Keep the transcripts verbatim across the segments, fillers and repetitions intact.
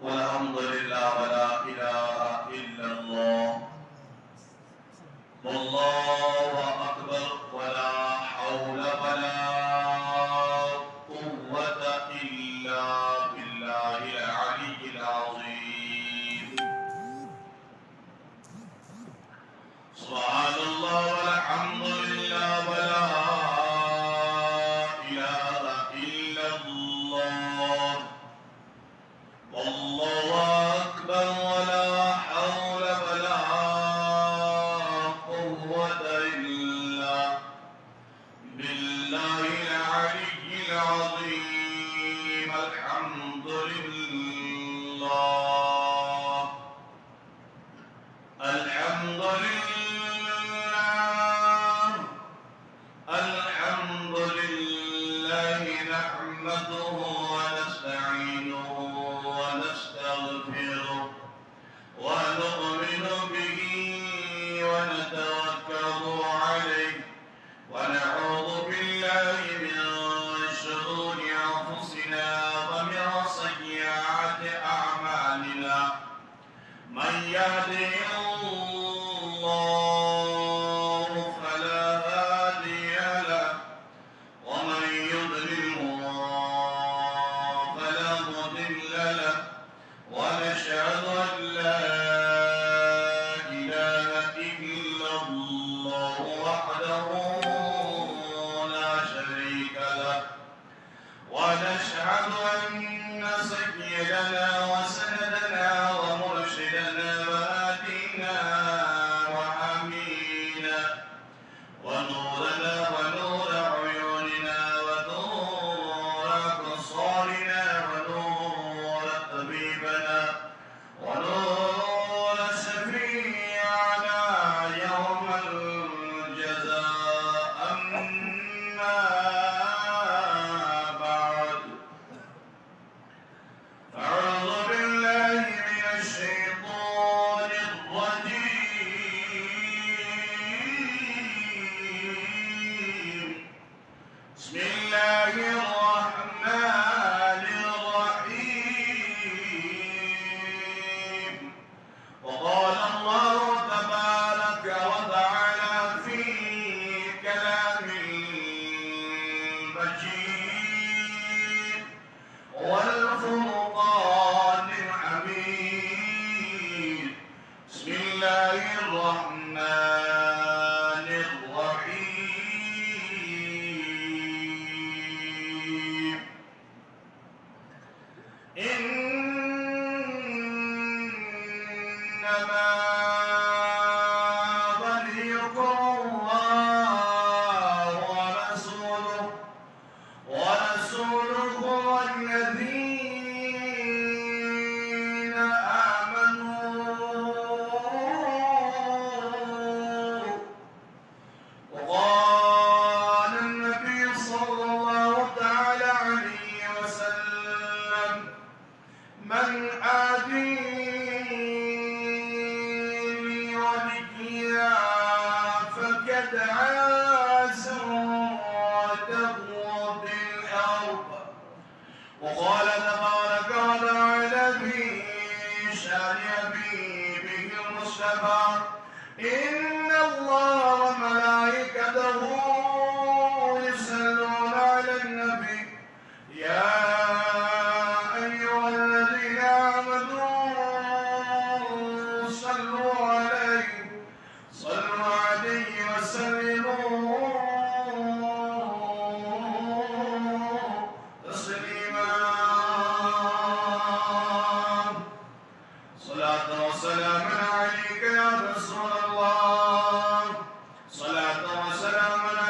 والحمد لله ولا إله إلا الله. والله أكبر ولا حول ولا قوة إلا بالله العلي العظيم. سبحان الله والحمد لله ولا إله إلا الله. والله أكبر ولا حول ولا قوة إلا بالله العلي العظيم. الحمد لله. الحمد لله. الحمد لله نحمده ونستعينه ونستغفره ونؤمن به ونتوكل عليه ونعوذ بالله من شرور أنفسنا ومن سيئات أعمالنا. من يهده الله فلا هادي له ومن يضلله فلا مضل له. ونشهد أن لا إله إلا الله وحده لا شريك له. ونشهد أن سيدنا وسندنا ومرشدنا وهادينا وحمينا ونورنا ونور عيوننا ونور أبصارنا ونور طبيبنا ونور شفيعنا يوم الجزاء. أما بعد، أعوذ بالله من الشيطان الرجيم. بسم الله الرحمن الرحيم. وقال الله تبارك وتعالى في كلام مجيد والفرقان الحميد. بسم الله الرحمن الرحيم. إنما وليكم الله ورسوله، ورسوله والذين آمنوا. وقال النبي صلى الله تعالى عليه وسلم: من عادي لي وليا فقد آذنته بالحرب. وقال تبارك وتعالى في شأن حبيبه المصطفى: إن الله وملائكته يصلون على النبي، يا أيها الذين آمنوا صلوا عليه، صلوا عليه وسلموا تسليما. صلاة وسلاما عليك يا رسول الله، صلاة وسلاما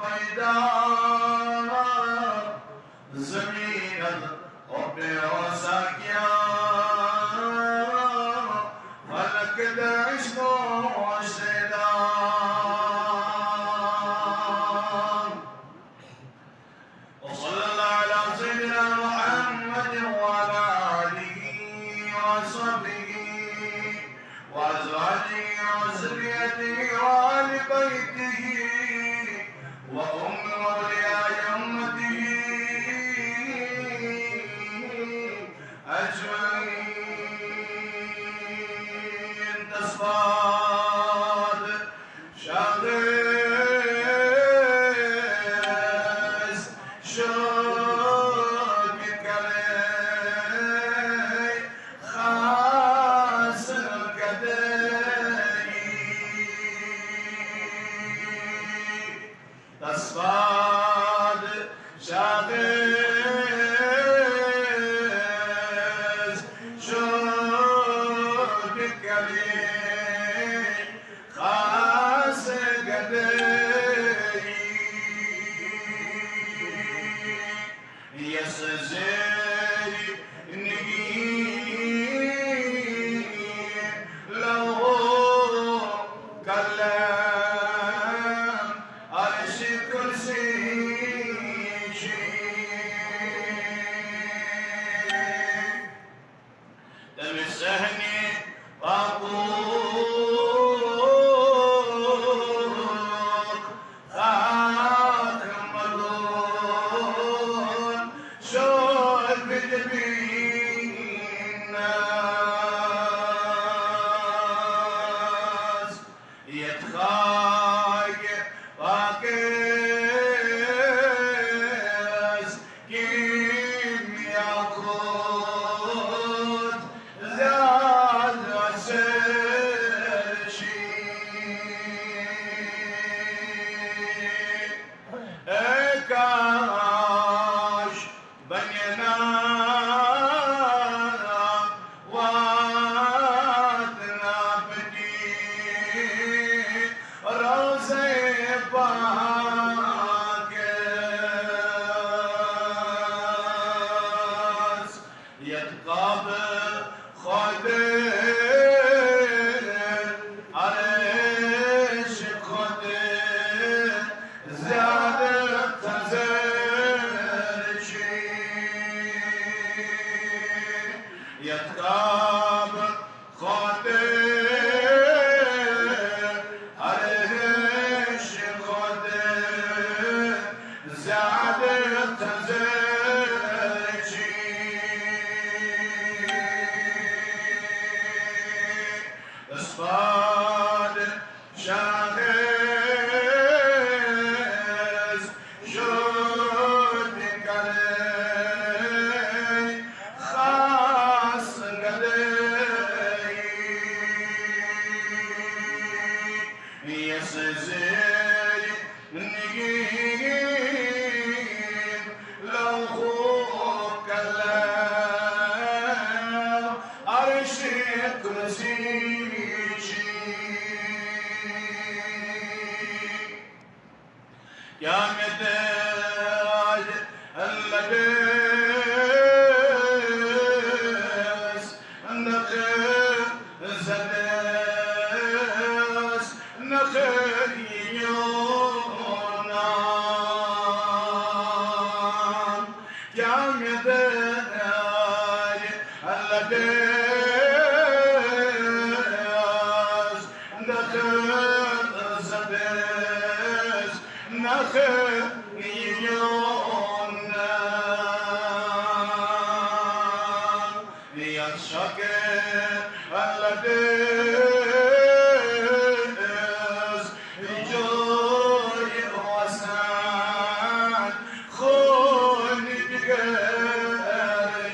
پیدا زمین ات حب و ساکیا، فلک در عشق و شیدا. وصلى الله على سيدنا محمد وعلى آله وصحبه وأزواجه وذريته وأهل بيته وأم أولياء أمته أجمعين. تصفاد شاخص شد کرے خاص گدئی. تصفاد شاخص شد کرے خاص گدئی. یس زیر نگین لوح و قلم عرش کرسی چی. تمہِ صحنہِ پاکوک خاک ملون شوبہِ جبینس. یتھ خاکہِ پاکس کیمیا کھۄتہٕ زیادٕ اثر چھی. اے کاش بنینا واتنا پتی روزے پاکس. یتھ قاب خود عرش خود زیادٕ تھزر چھی. یتھ قاب خود عرش خود زیادٕ تھزر چھی. تصفاد شاخص شد کرے خاص گدئی. یس زیر نگین لوح و قلم عرش کرسی چھی. کیا مےٚ دٲج لبس نخ زدس نخ یونان. کیا مےٚ دٲج لبس نخ زدس نخ یونان. یتھ شکر لبس جوی وسان خون جگر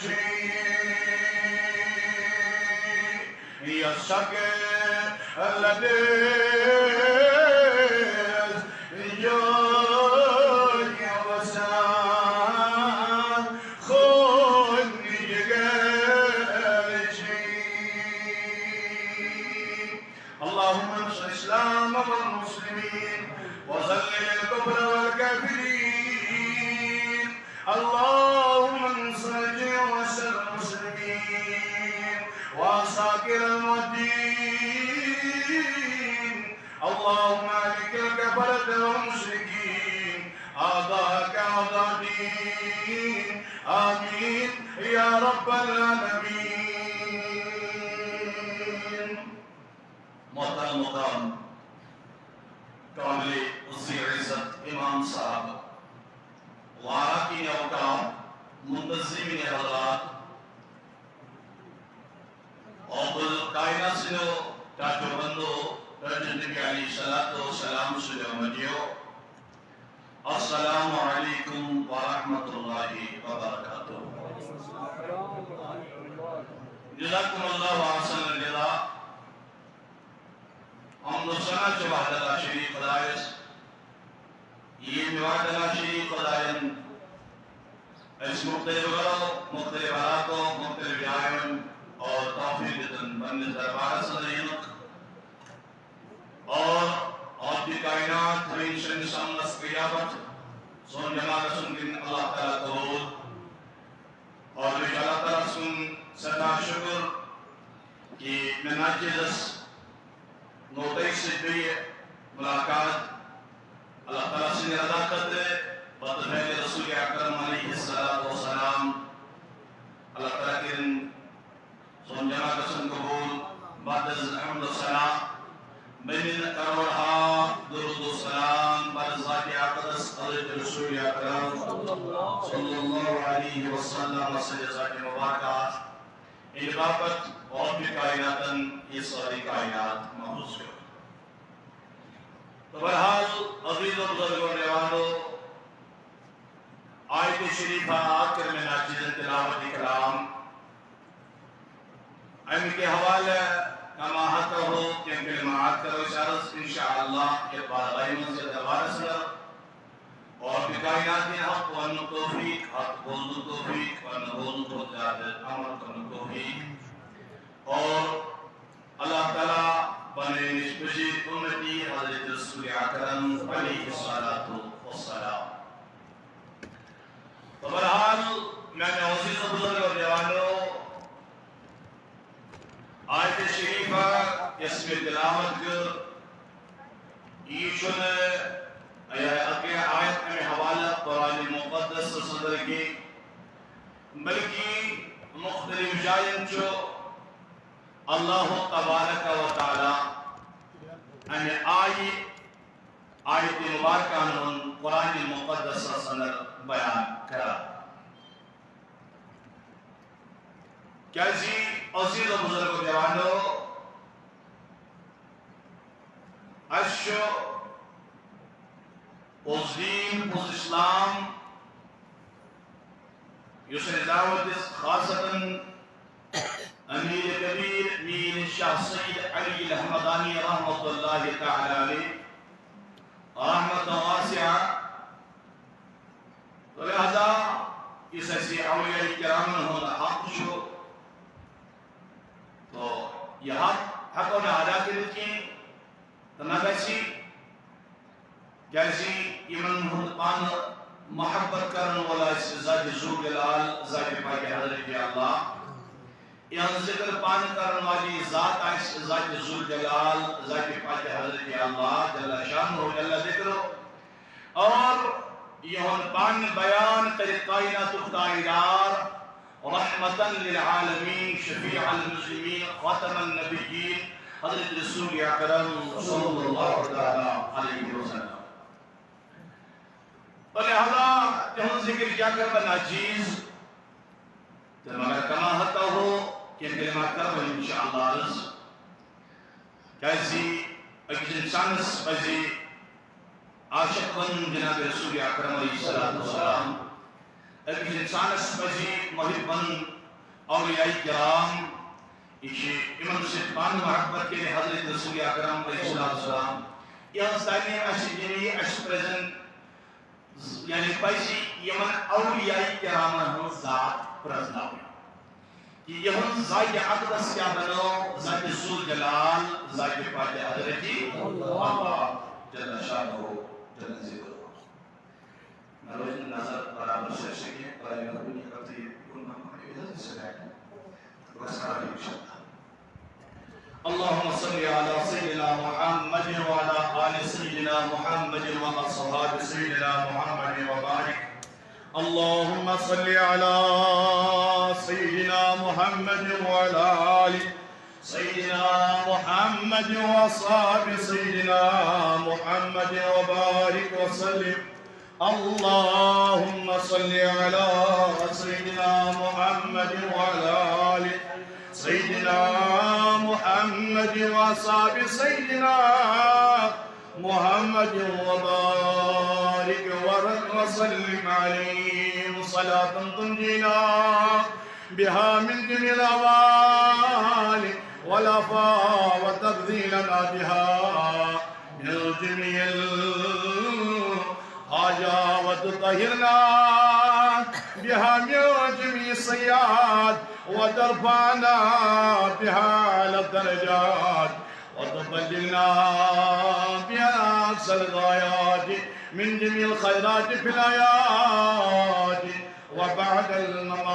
چھی. یتھ شکر لبس جوی وسان خون جگر چھی. اللهم انصر الإسلام والمسلمين وذلل الكفر والكافرين. اللهم انصر جيوش المسلمين وعساكر المدين. اللهم أهلك الكفرة والمشركين أعداءك أعداء الدين. آمين يا رب العالمين. محترم مقام، قابل عزت امام صاحب، واراکین اوقاف، منتظمین حضرات، اور کائنات سنو ٹاٹو بندو، ٹاٹو نبی علیہ الصلوۃ والسلام سنو مدیو، السلام علیکم ورحمۃ اللہ وبرکاتہ۔ جزاکم اللہ احسن الجزا۔ حمد و ثنا چھ وحدہ لا شریک خدایس۔ یہ وحدہ لا شریک خداین اس مختلف گرو، مختلف علاقوں، مختلف جائن اور توفیق دتن پنس دربارس اندر ینک۔ اور آپ کی کائنات ہمیں سن سمس قیامت سون جماعت سن دن اللہ تعالیٰ قبول۔ اور میں اللہ تعالیٰ سن سدا شکر کہ میں ناچیزس نوتائی سے بھی ملاقات اللہ تعالیٰ سے رضا خطر بطفیل رسول اکرم علیہ الصلوۃ والسلام۔ اللہ تعالیٰ کے سون جمع گژھن قبول۔ بعد از حمد و ثنا، بنین کروڑ ہا درود و سلام بر ذات اقدس حضرت رسول اکرم صلی اللہ علیہ وسلم و سید ذات مبارکات۔ ان باپت اور بھی کائناتن یہ ساری کائنات محفوظ کرو۔ تو بہرحال، عزیز و بزرگ و نوانو، آیت شریفہ آخر میں ناچیزن تلاوت کلام۔ امہِ کہِ حوالہٕ کما حق ہو کینٛہہ کلمات کرو أسۍ عرض، انشاءاللہ، یتھ بارگاہہِ منٛز یتھ دربارس منٛز۔ اور بہِ کائنات نے حق وننُک توفیق، حق بولنُک توفیق، وننہٕ بولنُک اور زیادٕ عمل کرنُک توفیق۔ اور اللہ تعالیٰ بنٲیِن أسۍ پٔزی اُمتی حضرت رسول اکرم علیہ الصلوۃ والسلام۔ تو بہرحال، میانیو عزیز و بزرگ اور جوانو، آیت شریفہ یس میں تلاوت کر، یہ چھن، یہ اگے آیت میں حوالہ قرآن مقدس صدر کی، بلکہ مختلف جائن چو اللہ تبارک و تعالی ان آئی آیت مبارکہ ہن قرآن مقدس صدر بیان کرا۔ کیازِ عزیز و بزرگ و جوانو، اسہِ چھُ پوٚز دین، پوٚز اسلام، یُس اسہِ دعوت دِژ، خاصتاً امیر کبیر میر شاہ سید علی الحمدانی رحمۃ اللہ تعالی علیہ، رحمت واسعہ۔ تو لہذا یُس اسہِ اولیاء کرامن ہُنٛد حق چھُ، تو یہ حق ہیکو نہٕ ادا کٔرِتھ کینٛہہ، تہٕ نہ گژھِ، کیازِ یِمن ہُنٛد پانہٕ محبت کرن وول آسہِ ذات ذوالجلال، ذات پاک حضرت اللہ، یِہنٛز ذکر پانہٕ کرن والی ذات آسہِ ذات ذوالجلال، ذات پاک حضرت اللہ جل شانہ جل ذکرہ۔ اور یِہُنٛد پن بیان کرِ کائناتُک تاجدار، رحمتاً للعالمین، شفیع المذنبین، خاتم النبیین، حضرت رسول اکرم صلی اللہ تعالی علیہ وسلم۔ تو لہذا تِہُنٛد ذکر کیا کرٕ بہٕ ناچیز؟ تہٕ مگر کما حق ہو کینٛہہ کلمات کرٕ بہٕ انشاءاللہ عرض۔ کیازِ أکِس انسانس پزِ عاشق بنُن جناب رسول اکرم علیہ الصلوۃ والسلام۔ أکِس انسانس پزِ محب بنُن اولیاء کرام۔ یہ چھِ یِمن سۭتۍ پانہٕ محبت کرِ حضرت رسول اکرم علیہ الصلوۃ والسلام۔ یِہنٛز تعلیم اسہِ دِنۍ، اسہِ پزن یعنی پزِ یِمن اولیاء کرامن ہٕنٛز ذات پرزناوٕنۍ۔ یِہٕنٛز ذاتِ اقدس کیٛاہ بنٲو؟ ذاتِ ذوالجلال، ذاتِ پاکِ حضرتی اللہ جل شانہ جل ذکرہ۔ مےٚ روزِ نہٕ نظر برابر شیشہِ کینٛہہ، تۄہہِ مےٚ کُنہِ خٲطرٕ یہِ کُن ما پَکہِ، یہِ حظ چھِ سُہ بیٹھ۔ بس خراب اِنشاءاللہ۔ اللهم صل على سيدنا محمد وعلى آل سيدنا محمد وأصحاب سيدنا محمد وبارك. اللهم صل على سيدنا محمد وعلى آل سيدنا محمد وأصحاب سيدنا محمد وبارك وسلم. اللهم صل على سيدنا محمد وعلى آل سيدنا محمد وأصحاب سيدنا محمد وبارك وسلم عليه صلاة تنجينا بها من جميع الأهوال والآفات وتقضي لنا بها من جميع الحاجات وتطهرنا بها من جميع السيئات وترفعنا بها على الدرجات وتبلغنا بها أقصى الغايات من جميع الخيرات في الحياة وبعد الممات.